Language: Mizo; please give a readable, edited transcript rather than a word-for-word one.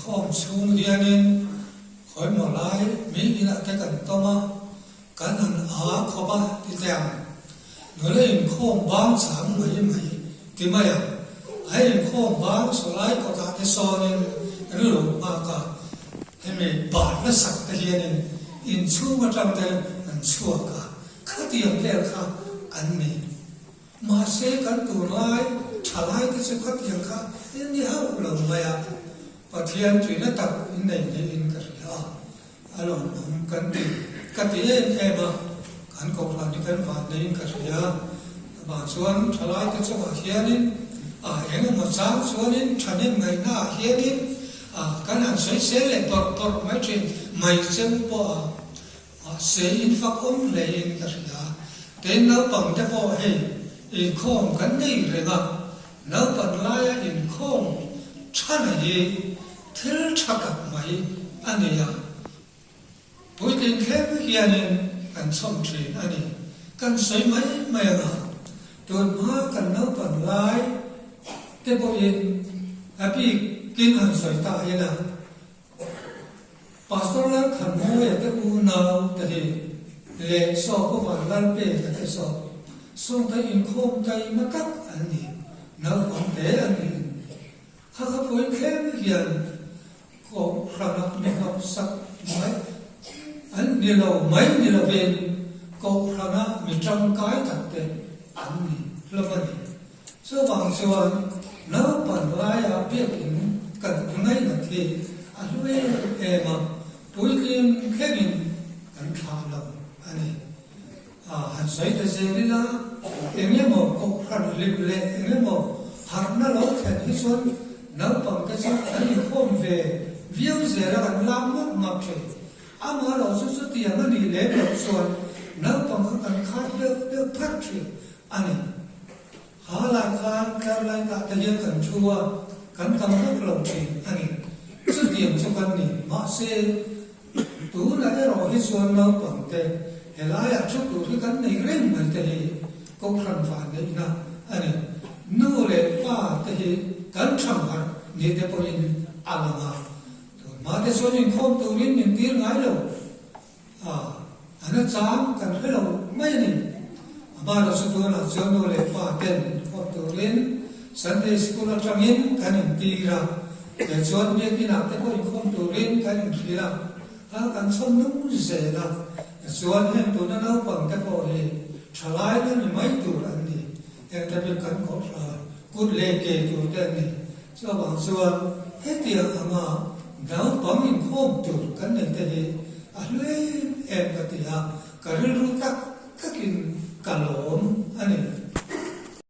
Inkhawm chhung hianin khawimaw lai mi inah te kan tawm a, kan han a khawp a ti teh ang. Nula inkhawm bang chang mai mai ti mai ang. A inkhawm bang sawlai kawtah te sawnin kan lo nghak a, hemi bar hlasak te hianin inchhung atang te an chhuak a, khatiang vel kha an ni. Mahse kan tunlai thalai te chu khatiang kha in ni hauh lo mai a, Pathian tuina tak in nei niin ka hria a, a lawmawm kan ti ka ti em em a, kan kohhran hi kan van neiin ka hria. Amah chuan thalai te chungah hianin a eng emaw chang chuanin thahnem ngaihna ah hianin a kan han sawisel leh bawrh bawrh mai thin mai cheu pawh a. Mahse in fakawm hlein ka hria. Tin naupang te pawh hei inkhawm kan nei reng a, naupan laia inkhawm thana hi thil tha tak mai a ni a, puitling thleng hianin kan chhawm thin a ni. Kan sawi mai mai anga tun hma kan naupan lai te pawhin a bikin han sawi ta ila, Pastor Lalkhanmawia te unau te hi leh saw Pu Vanlalpeka te saw sawngtai inkhawm taima tak an ni, naupang te an ni. Kha kha pawi thleng hian Kohhranah mi hnawksak mai an ni lo mai ni lovin Kohhranah mi tangkai tak te an ni hlawm a ni. Chuvang chuan naupan laia biakinn kan ngainat hi a hlu em em a, puitling thlengin kan thlah lo a ni. A han sawi ta zel ila, eng emaw kohhran hlim leh eng emaw harhna lo thlen hi chuan naupangte chu an inkhawm ve viau zel a, kan lak map map thin. Amaherawh chu chutiang a nih lem loh chuan naupang kha kan khat deuh deuh phat thin a ni. Ha lai khan tlar lai tah te hian kan thu a, kan tam vak lo thin a ni. Chutiang chu kan ni. Mahse, tunah erawh hi chuan naupang te helaiah thu tur hi kan nei reng mai te hi Kohhran van neihna a ni. Nu leh pa te hi kan thamharh ni te pawhin a lang a. Tunhma te chuan inkhawm turin min tir ngai lo. A, a na chang kan hre lo mai a ni. Amah chu tunah chuan nu leh pa ten inkhawm turin Sunday School atangin kan intir a, kei chuan biakinah te pawh inkhawm turin kan inhrilh a, a kan chhawm nung zel a. Tichuan heng tuna naupang te pawh hi thalai la ni mai tur an ni, heng te pawh kan kohhra kut leh ke tur te an ni. Chuvang chuan hetiang anga naupang inkhawm tur kan nei te hi a hlu em em ka ti a, ka rilru tak takin.